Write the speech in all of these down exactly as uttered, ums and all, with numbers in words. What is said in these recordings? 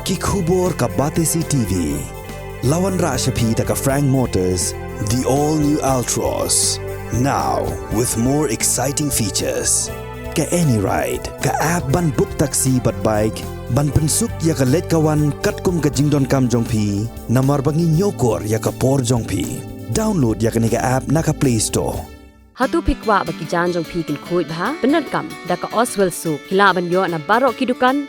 Ki khubor ka Batesi T V. La wanrah sha phi da ka Frank Motors, the all new Altroz. Now with more exciting features. Ka AnyRide, ka app ban book taxi bad bike, ban pynsuk ïa ka leit ka wan katkum ka jingdonkam jong phi, namar ba ngi ñiewkor ïa ka por jong phi. Download ïa kane ka app na ka Play Store. Hato phi kwah ba ki jaiñ jong phi kin khuid bha? Pyndonkam da ka Oswell Soap. Phi lah ban ïoh na baroh ki dukan.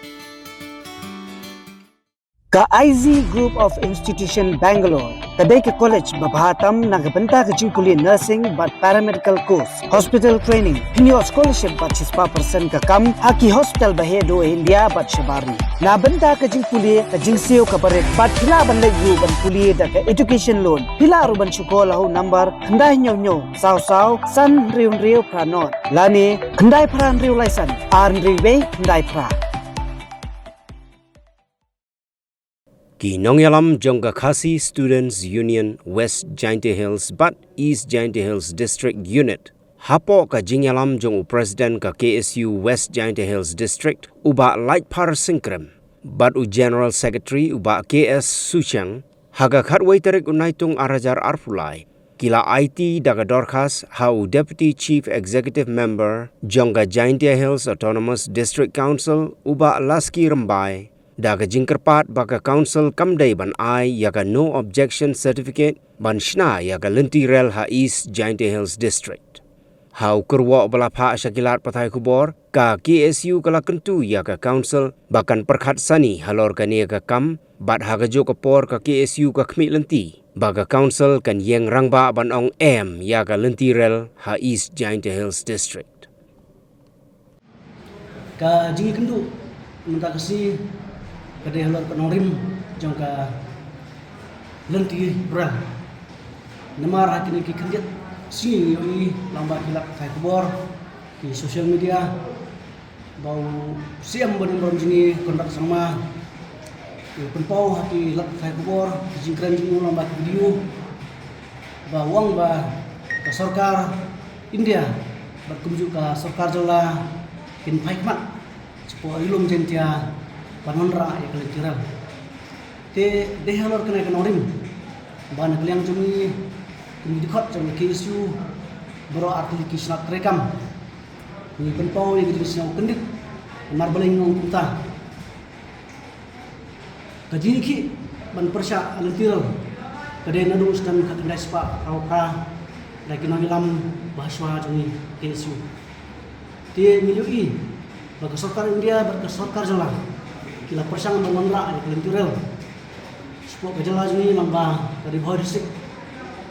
Ka I Z Group of Institution Bangalore ka dei ka college ba bha tam na ka bynta ka jingpule nursing bad paramedical course, hospital training, pynïoh scholarship bad shispah percent ka kam ha ki hospital ba heh duh ha India bad shabar ri. Na bynta ka jingpule, ka jingsiew ka barit bad phi lah ban leit ruh ban pule da ka education loan. Phi lah ruh ban shu call ha u number khyndai hynñiew hynñiew saw saw san hynriew hynriew phra nod lane khyndai phra hynriew lai san ar hynriew wei khyndai phra. Ki nongïalam jong ka Khasi Students Union West Jaintia Hills bad East Jaintia Hills District Unit, hapoh ka jingïalam jong u President ka K S U West Jaintia Hills District, u Bah Laitphar Syngkrem, bad u General Secretary, u Bah K S Suchiang, ha ka khatwei tarik u Naitung ar hajar arphew lai, ki la aiti da ka dorkhas ha u Deputy Chief Executive Member jong ka Jaintia Hills Autonomous District Council, u Bah Laski Rymbai, da ka jingkyrpad ba ka Council kam dei ban ai ïa ka No Objection Certificate ban shna ïa ka lynti rel ha East Jaintia Hills District. Ha u kyrwoh ba la phah sha ki lad pathai khubor, ka K S U ka la kyntu ïa ka Council ba kan pyrkhat sani halor kane ka kam, bad ha kajuh ka por ka K S U ka khmih lynti ba ka Council kan ïeng rangbah ban ong em ïa ka lynti rel ha East Jaintia Hills District. Ka jingïakynduh mynta ka sngi ka dei halor ka nongrim jong ka lynti rel. Namar ha kine ki khyndiat sngi ngi ïohi lyngba ki lad pathai khubor, ki social media, ba u C M barim barim jong ngi Conrad Sangma u pynpaw ha ki lad pathai khubor, ki jingkren jong u lyngba ki video, ba u ong ba ka sorkar India bad kumjuh ka sorkar jylla kin phai khmat shapoh Ri Lum Jaintia ban wanrah ïa ka lynti rel. Te dei halor kane ka nongrim ba na ka liang jong ngi kum ki dkhot jong ka K S U baroh artylli ki shnat treikam ngi pynpaw ïa ka jingsngew kyndit. Namar balei ngi ong kumta? Ka jingïakhih ban pyrshah lynti rel ka dei naduh snem khatkhyndai spah phra phra da ki nongïalam ba ha shuwa jong ngi K S U. Te ngi ïohi ba ka sorkar India bad ka sorkar jylla ki la pyrshang ban wanrah ïa ka lynti rel shapoh ka jylla jong ngi lyngba ka Ri Bhoi District,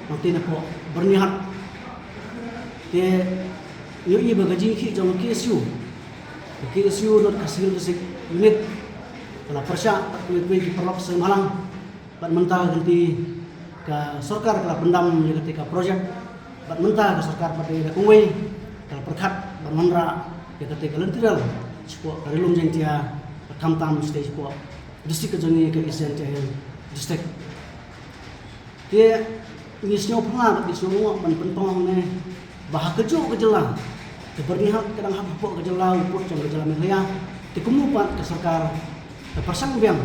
nangta napoh Byrnihat. Te ngi ïohi ba ka jingïakhih jong ka K S U, ka K S U North Khasi Hills District Unit ka la pyrshah bad kiwei kiwei ki paralok seng bhalang. Bad mynta ka lynti ka sorkar ka la pyndam ïa kata ka project. Bad mynta ka sorkar pat ïa ka kongwei ka la pyrkhat ban wanrah ïa kata ka lynti rel shapoh ka Ri Lum Jaintia, bad khamtam shatei shapoh district ka jong ngi ka East Jaintia Hills District. Te ngi sngew pynlong bad ngi sngew lyngngoh ban pynpang hangne ba ha kajuh ka jylla, ka Byrnihat ka dang hap hapoh ka jylla u pud jong ka jylla Meghalaya. Te kumno pat ka sorkar ka pyrshang biang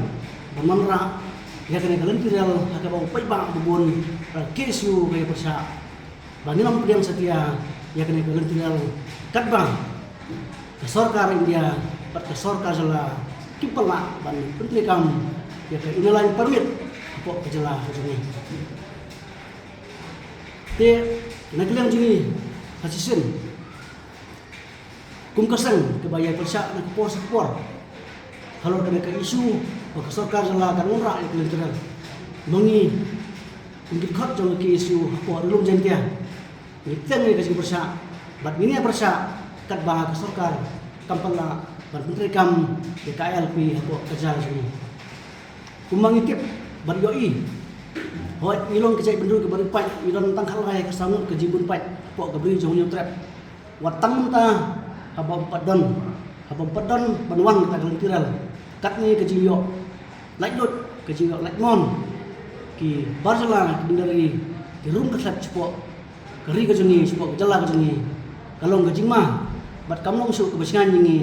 ban wanrah ïa kane ka lynti rel ha kaba u paidbah ba bun, ka K S U ka ïa pyrshah ba ngin ym pdiang satia ïa kane ka lynti rel katba ka sorkar India bad ka sorkar jylla kim pat lah ban pyntreikam ïa ka Inner Line Permit hapoh ka jylla ka jong ngi. Te na ka liang jong ngi ha shisien kum ka seng kaba ïai pyrshah na ka por sha ka por halor kane ka issue ba ka sorkar jylla kan wanrah ïa ka lynti rel, ma ngi kum ki dkhot jong ka K S U hapoh Ri Lum Jaintia ngi tieng ïa ka jingpyrshah bad ngin ïa pyrshah katba ka sorkar kam pat lah ban pyntreikam ïa ka I L P hapoh ka jylla jong ngi. Kumba ngi tip bad ïohi, hooid ngi long ka jaitbynriew kaba ri paid, ngi don tang khatlai ka saw ngut ka jingbun paid hapoh ka bri jong Hynñiewtrep. Wat tang mynta haba ym pat don, haba ym pat don ban wan kata ka lynti rel, katne ka jingïoh laitluid, ka jingïoh laitmon, ki bar jylla, ki bynriew, ki rum ka thep shapoh ka ri ka jong ngi, shapoh ka jylla ka jong ngi, ka long ka jingma bad kam long shuh kaba shngaiñ ïa ngi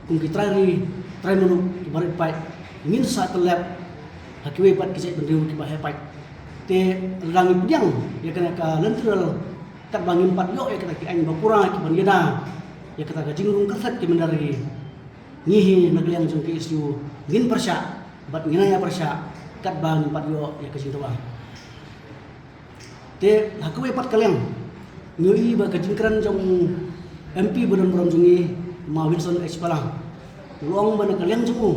kum ki trai ri trai muluk kiba ri paid. ngin sa tyllep ha kiwei pat ki jaitbynriew kiba heh pait. Te lada ngi pdiang ïa kane ka lynti rel katba ngim pat ïoh ïa kita ki aiñ ba pura kiban ïada ïa kata ka jingrung kyrthat ki mynder, ngi hi na ka liang jong ka KSU ngin pyrshah bad ngin ïa pyrshah katba ngim pat ïoh ïa ka jingdawa. Te ha kawei pat ka liang ngi ïohi ba ka jingkren jong u MP ba don burom jong ngi, Ma Winston H Pala, u ong ba na ka liang jong u,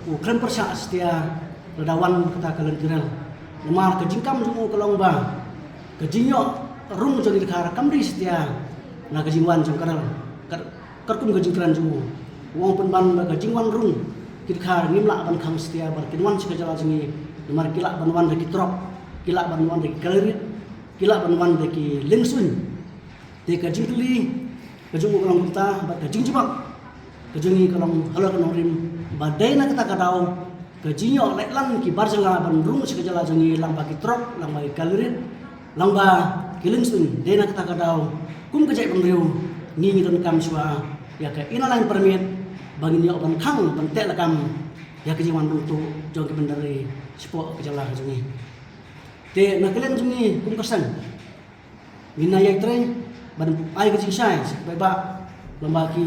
u khlem pyrshah satia lada wan kata ka lynti rel. Namar ka jingkam jong u ka long ba ka jingïoh rung jong ki dkhar kam dei satia na ka jingwan jong ka rel. Ka Katkum ka jingkren jong u, u ong pynban ba ka jingwan rung ki dkhar ngim lah ban khang satia ba kin wan sha ka jylla jong ngi, namar ki lah ban wan da ki trok, ki lah ban wan da ki kali rit, ki lah ban wan da ki liengsuiñ. Te ka jingkylli ka jong u ka long kumta, bad ka jingjubab ka jong ngi ka long halor ka nongrim ba dei na kata ka daw ka jingïoh leh lan ki bar jylla ban rung sha ka jylla jong ngi, lyngba ki trok, lyngba ki kali rit, lyngba ki liengsuiñ. Dei na kata ka daw kum ka jaitbynriew ngi ngi donkam shuwa ïa ka Inner Line Permit ba ngin ïoh ban khang ban teh lakam ïa ka jingwan rung tuh jong ki mynder shapoh ka jylla ka jong ngi. Te na ka liang jong ngi kum ka seng, ngin ïai trei ban ai ka jingshai sha ki paidbah lyngba ki,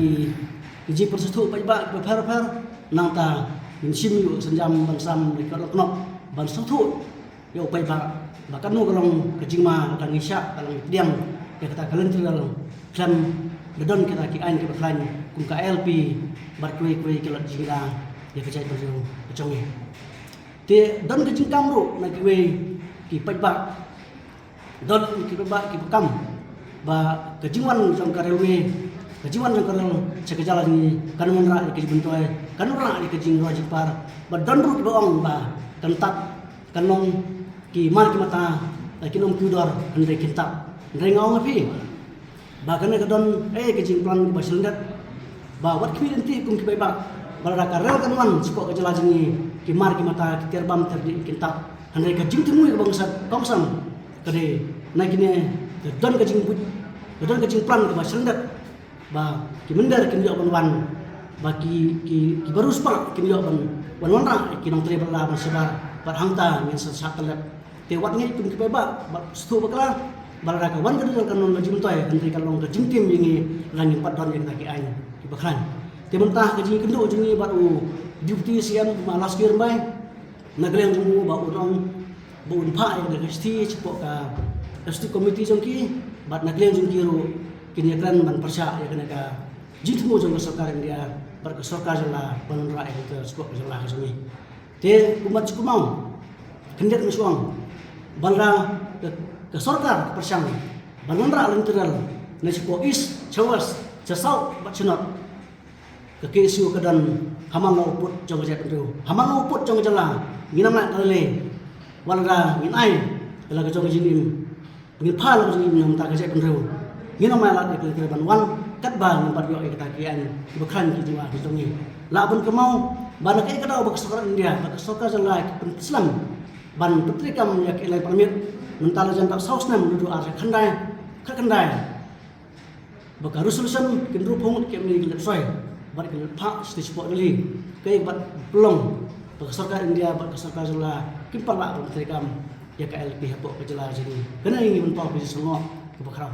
ki jingpynsngewthuh paidbah kiba pher pher. Nangta ngin shim ïa u sienjam ban sam da ki kynnoh ban sngewthuh ïa u paidbah ba kano ka long ka jingma, ka ngi shah ka long pdiang ïa kata ka lynti rel khlem da don kita ki aiñ kiba khlaiñ kum ka ILP bad kiwei kiwei ki lad jingda ïa ka jaitbynriew ka jong ngi. Te don ka jingkam ruh na kiwei ki paidbah, don ki paidbah kiba kam ba ka jingwan jong ka railway, ka jingwan jong ka rel sha ka jylla jong ngi kan wanrah ïa ka jingmyntoi, kan wanrah ïa ka jingroi jingpar. Ba don ruh kiba ong ba kan tap, kan long ki mar ki mata, eh, kin ym kiew dor hynrei kin tap. Hynrei nga ong ïa phi ba kane ka don, eh, ka jingplan kaba shlyndet ba wat khmih lynti kum ki paidbah ba lada ka rel kan wan shapoh ka jylla jong ngi, ki mar ki mata, ki tiar bam tiar dih kin tap. Hynrei ka jingthmu kaba ngam sat kongsan ka dei na kine ka don ka jingbuit, ka don ka jingplan kaba shlyndet ba ki mynder kin ïoh ban wan, ba ki, ki, ki baroh spah kin ïoh ban, ban wanrah ïa ki nongtrei bylla ban shabar. Bad hangta ngin sa shah tyllep. Te wat ngeit kum ki paidbah, bad sngewthuh bakla ba lada ka wan ka dei kan long ka jingmyntoi, hynrei kan long ka jingtim ïa ngi lada ngim pat don ïa kita ki aiñ kiba khlaiñ. Te mynta ka jingïakynduh jong ngi bad u Deputy CM Ma Laskie Rymbai, na ka liang jong u ba un ong ba un phah ïa kane ka shithi shapoh ka Executive Committee jong ki, bad na ka liang jong ki ruh kin ïakren ban pyrshah ïa kane ka jingthmu jong ka sorkar India bad ka sorkar jylla ban wanrah ïa kata shapoh ka jylla ka jong ngi. Te kumba shu kumno, khyndiat nga shu ong ba lada ka, ka sorkar ka pyrshang ban wanrah lynti rel na shapoh East, sha West, sha South bad sha North, ka KSU ka don ha man la u pud jong ka jaitbynriew, ha man la u pud jong ka jylla. Ngin ym leh ka lei wat lada ngin ai la ka jong ka jingim, ngin phah la ka jingim na ka bynta ka jaitbynriew. Ngin ym ai lad ïa ka lynti rel ban wan katba ngim pat ïoh ïa kita ki aiñ kiba khlaiñ ki jong ngi. Lah ban kynmaw ba na kaei ka daw ba ka sorkar India bad ka sorkar jylla ki pynslem ban pyntreikam ïa ka Inner Line Permit mynta la jan dap saw snem, naduh ar hajar khyndai, khatkhyndai, ba ka resolution ki hynriewphew ngut ki MLA ki la soi bad ki la phah sha shnong Delhi. Kaei kaba pynlong ba ka sorkar India bad ka sorkar jylla kim pat lah ban pyntreikam ïa ka ILP hapoh ka jylla jong ngi? Kane ngi ban paw ka jingsngewnguh kaba khraw.